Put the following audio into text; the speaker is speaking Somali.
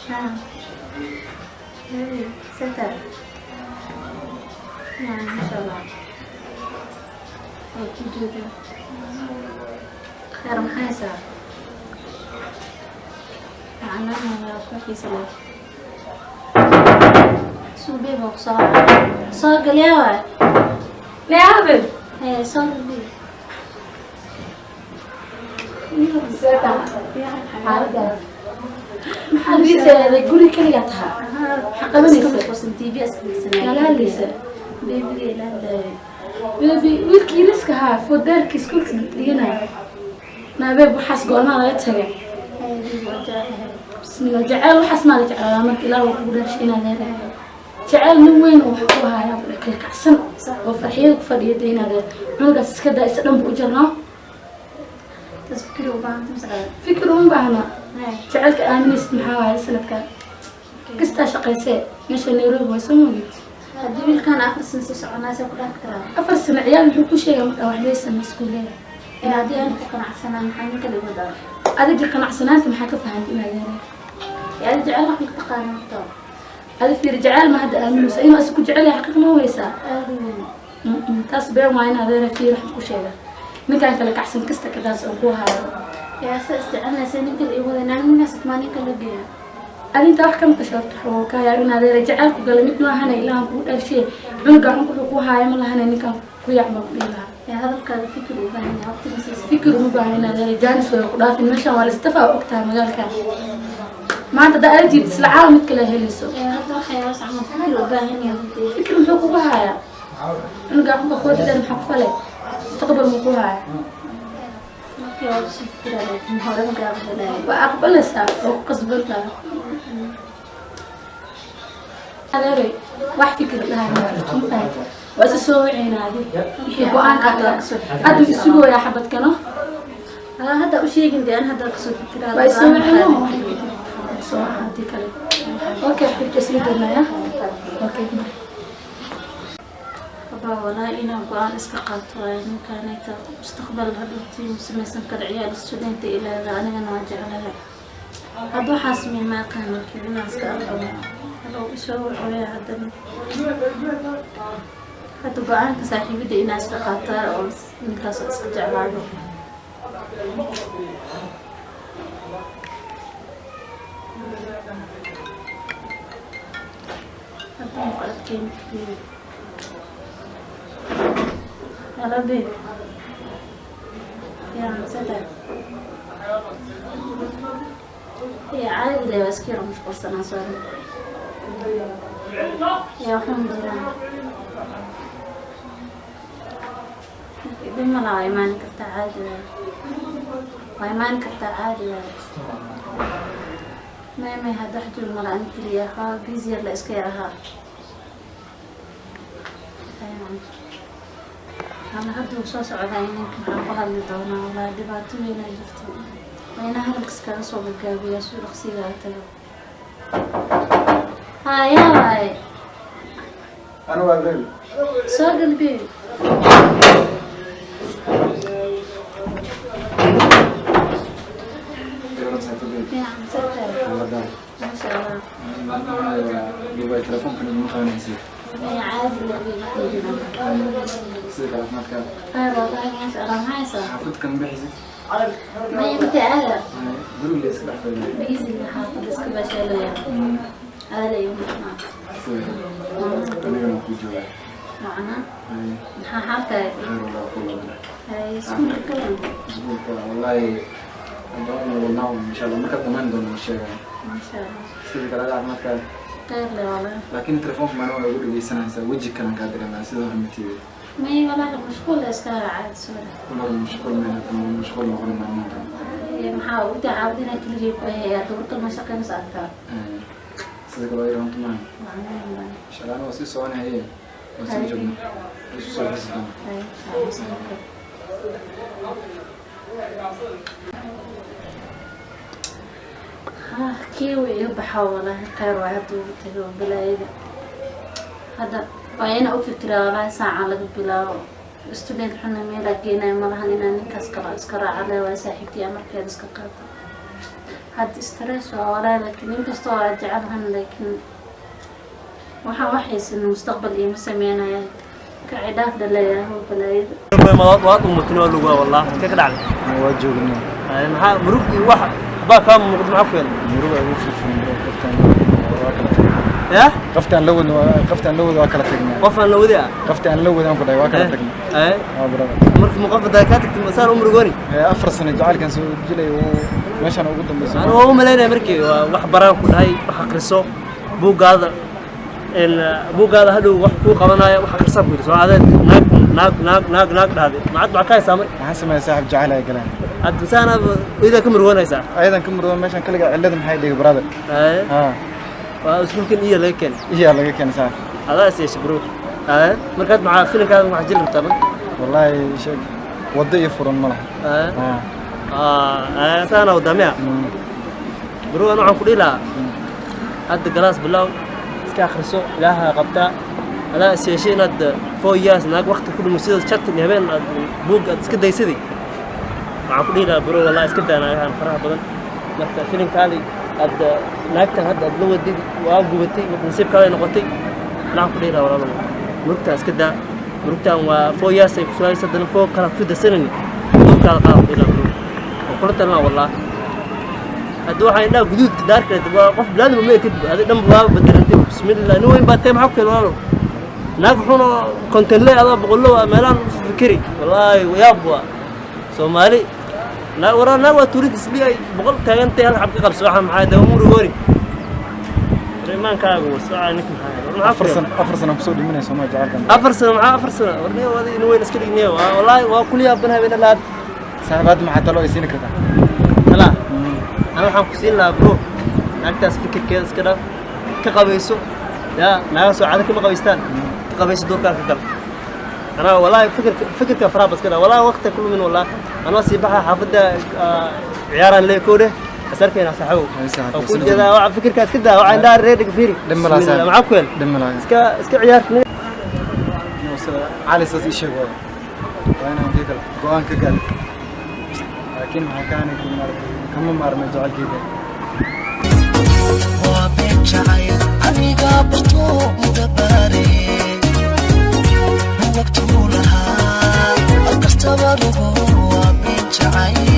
Haa. Baby, seta. Yaa, masha Allah. Waa ku jeedaa. Khayr, maxaa haysaa? Macnaha waa ku xiisa leh. Suubey baa ku soo soo galyaa waay. Neabe. Hee, soo gal baby. Xaaladda. Maxaa liiseeday guri kaliya tahay? Maxaa qabanaysa? TV iska fiirsanaya. Kala hadlaysa? Baby-ga ila hadlaayay. Baby, wiilkii yariiska ahaa foodeerka iskuulka dhiganaya. Naabeeb, waxaas goormaa laga tagay? Hee baby, waa jeclahay. Bismillah, jacayl waxaas maa la jeclaadaa marka Ilaah uu kugu dhashay inaad leedahay. Jacayl nin weyn oo wax ku haya kala kacsan oo farxiyada ku fadhiya dee inaad cunugaas iska daa, isa dhan bu u jarnaa. Tas fikir u baahan tahay masala. Fikir uma baahna. Hee. Jacaylka aaminaysid maxaa waaye sanadkan? Kastaa shaqaysee meesha Nairobi waa soo moogid. Haddii wiilkan 4 sano sii soconaa, see ku dhaafi karaa? 4 sano ciyaal muxuu ku sheegay markaa waxbaysan iskuuleeda? Ee, haddii aan ku qanacsanaa, maxaa ninka lagu daa? Adiga qanacsanaanta maxaa ka fahamtay inaad leedahay? Ee, adi jecel wax ma taqaana horta? Adi fiir, jacayl ma hadda aaminaysa inuu asigu ku jecel yahay? Xaqiiq ma weysaa? Aada u weyn. Taas been waa inaad leedahay. Fiir, waxaan ku sheega ninkaan kale kacsan kasta kadaas oo ku haayo. Yaa, se isjecelnaysa ninka la iwada naag ninkaas maa ninka la geeya? Adinta wax ka maqasho horta wuxuu ka hayaa inaad leedahay jacaylku gala mid maahane. Ilaahan kugu dhaashiye, cunuga xunka wuxuu ku haayo ma lahane, ninkaan ku yacma ku dhihi lahaa. Yaa, hadalkaada fikir u baahan yahay, waqti ma siisa. Fikir uma baahan inaad leedahay. Jaanis way ku dhaafin. Meeshaan waa la istafaa, ogtahay magaalka maanta haddaa aad jiid isla caawa mid kale helayso. Yaa, hadda waxyaabaas camal fikir u baahan yahay runtii. Fikir muxuu kugu hayaa cunuga xunka fooda dheer? Maxaa ku falay? Mustaqbal muu ku hayaa? Markii waa kusii fikiraa, laakiin hore ma kaa aqbalaya. Waa aqbalaysaa oo ku qasban tahay adeeray. Wax fikir dhahay ma jirto, ma fahamta? Waa isa soo waceynaa adi wixii go-aanka hadda isugooyaa xabadkano. Haa, hadda u sheegin dee, an hadda kasoo fikiraa. Waa isoo waceyno soo hadii kale. Okay xibta, isla doonaya. Okay. Abaa, walaahi inaan go-aan iska qaato waayo. Ninkaanayta mustaqbal hadhowtii ma samaysan karo. Ciyaal studenta ilaada, anigana waa jeclahay. Hadda waxaa sameey ma aqaan, laakiin inaan iska aqbalo. Halow, isoo wacooya haddana. Hadda go-aanka saaxiibada inaan iska qaataa oo ninkaas oo iska jeclaado. Hadda ma ku adkeyn kariyo. Hello babe. Ya, sada. Ya, caadi le, waa iska yar mashquulsanaa, sorry. Ya, waxaan jiraan. Dhib ma laha, waa imaan kartaa caadi waaye. Waa imaan kartaa caadi waaye. May, hadda wax jiro mala, an keliya haa busy yar la iska yar ahaa. Ama hadda uu soo socdaa ninka, maxaa ku hadli doonaa? Walaa dhibaato weynaa jirto. Waa inaa hadalka iskaga soo gagaabiyaa suu dhaqsiga tago. Haya waaye. Ana waa baby. Soo gal baby. Fiican, soo. Masha Allah. Dubai telefoonkan iguma qabanaysid. Maya, caadi la baby, wax ma jiraan. Sida caafimaadka? Khayr wallahi, masha Allah. Maxaa haysaa? Xaafad kama bixisid? Maya, inta aada. Guriga la iska dhex fadhiyo. Busy, xaafadda iska baasheelaya. Adala iyo maqnaa. Anigana ku joogaa. Macnaa maxaa xaalkaaga? Khayr wallah, ku labana. Hay, iskuulka kalan? Isbuuca wallahi hadda wadnaa, insha Allah markaad dhammaan doono ma sheegaya. Masha Allah. Sida kale caafimaadka? Khayr le wallahi. Laakiin telefoonka maalin waa ugu dhegeysanaysaa, weji kalan kaa dareemaa, sida hore ma tiiday. May wallahi, mashquul la iska caadi, sorry. Kul hore mashquul mayna, mashquul noqon maalmahan. Maxaa u tacaawud inaa keligay ku hayaa dowladda ma shaqeynaysa arkaa. Sida kale waa yar maaha. Macnaa wallahi. Insha Allah waa sii soconahaye, waa sii joognaa, waa isu soo xisi doonaa. Hay, insha Allah. Ha, kii uu iga baxo wallahi khayr waay. Hadda ugu tago balaayada. Hadda waa inaa u fikiraa wallahi saacan laga bilaabo. Student xuna meelaa geenayo malahan, inaa ninkaas kala iska raaca le waay. Saaxiibtii amarkeeda iska qaata. Hadda stress waa walaa, laakiin inkastoo aa jecelahan, laakiin waxaan waxaysan mustaqbal iima sameynaya. Kaci dhaaf dhaleeyaho balaayada. Waad umutin, waa lugaa wallah ka dhacday. Waa joognaa. Maxaa murug iyo wax baa kaa muuqda? Maxaa ku keenay? Murug ay ugu furfurin bro, qoftaan waa kala tagnaa. Ya? Qoftaan la wadno, qoftaan la wado waa kala tagnaa. Qof aan la wadi ah? Qoftaan la wado aan ku dhahay waa kala tagnaa. Waa brother. Marka ma qof hadaa kaa tagtay masaan u murugooni? 4 sano jacaylkan soo jilay uu meeshaan ugu dambayso. Aniga waa u malaynaya markii waa wax baraan ku dhahay, wax akhriso buuggaada in buuggaada hadhow wax kuu qabanaya, wax akhrisaa ku yidhi. Soo adeed naag naag naag naag naag dhahday macad maxaa ka haysaa marka? Maxaan sameeyaa saaxib? Jacayl ay galeen. Hadda masaana idaa ka murugoonaysaa? Ayadan ka murdo meeshaan kaliga cillada maxay dhigay brother? Ha. Waa iskuulkan iyo laga keenay. Iyaa laga keenay saaxib. Adaa is yeeshay bro. Markaad maxaa filimkaada waxaa jiri rabtaa marka? Wallaahi sheeg, waddo iyo furan ma laha. Ha. Saana wadaamiya. Bro, ana waxaan ku dhihi lahaa hadda galaas bilow, iska akhriso, ilaaha qabtaa. Adaa is yeeshay inaad 4 years naag waqti ku dhumo sida chat iyo habeen aad buug aad iska daysaday. Waxaan ku dhihi lahaa bro, wallahi iska daa naagahan faraha badan. Marka filimkaadii aad naagtan hadda aad la wadid waa gubatay, marka nasiibkaada ay noqotay. Waxaan ku dhihi lahaa walaalo, murugtaa iska daa. Murugtaan waa 4 years ay ku sugaysa, haddana four kala ku darsanayni, buugkaada qaad ku dhihi lahaa bro. Oo kula talinaa wallah. Hadda waxaa indhaha guduudka daar kale waa qof bilaadma ma ekid adi dhan waa bedelantay. Bismillah, nin weyn baa tahay, maxaa ku keen walaalo? Naag xun oo kontonley adaa boqollo waa meelaan fikiri. Wallaahi yaab waa Soomaali. Naag waraa naag waa tuurid isli ay 100 taagantay, hal xab ka qabso. Waxa maxaa dawa murugooni imaankaaga wasaa ninka maxaa? 4 sano, 4 sano kusoo dhimanayso ma jacaylkan. 4 sano maxaa? 4 sano warniyo wadi in weyn iska dhigniyo. Wallaahi waa kuli yaaban habeen laad. Saaxiib, hadda maxaa talo ay siini kartaa? Tala ana waxaan ku siin lahaa bro, naagtaas fikirkeeda iska dhaaf, ka qabayso. Yaa naaga soo caado kama qabaystaan, ka qabayso, duurkaa ka gal. Anaa wallaahi fikirka faraha bas ka dhaaf, wallaahi waqti ku lumin. Wallaahi anaa sii baxa xaafadda, ciyaaraan lee koodhe asarkeena saaxiibow. Ay, saaxiib, oo ku jeedaa waxa fikirka iska daa, waxa indhaha reedhiga fiiri. Dhib ma laha, saaxiib. Maxaa ku hel? Dhib ma laha. Iska ciyaar. Cali saas ii sheeg waayo, waa inaan kii kale go-aan ka gaaro, laakiin maxaa kaanay ku maaragtay kama maarmay jacaylkeyga. Waa been jacayl aniga barto mudabaare waqtuu lahaa kastaba rugo, waa been jacayl.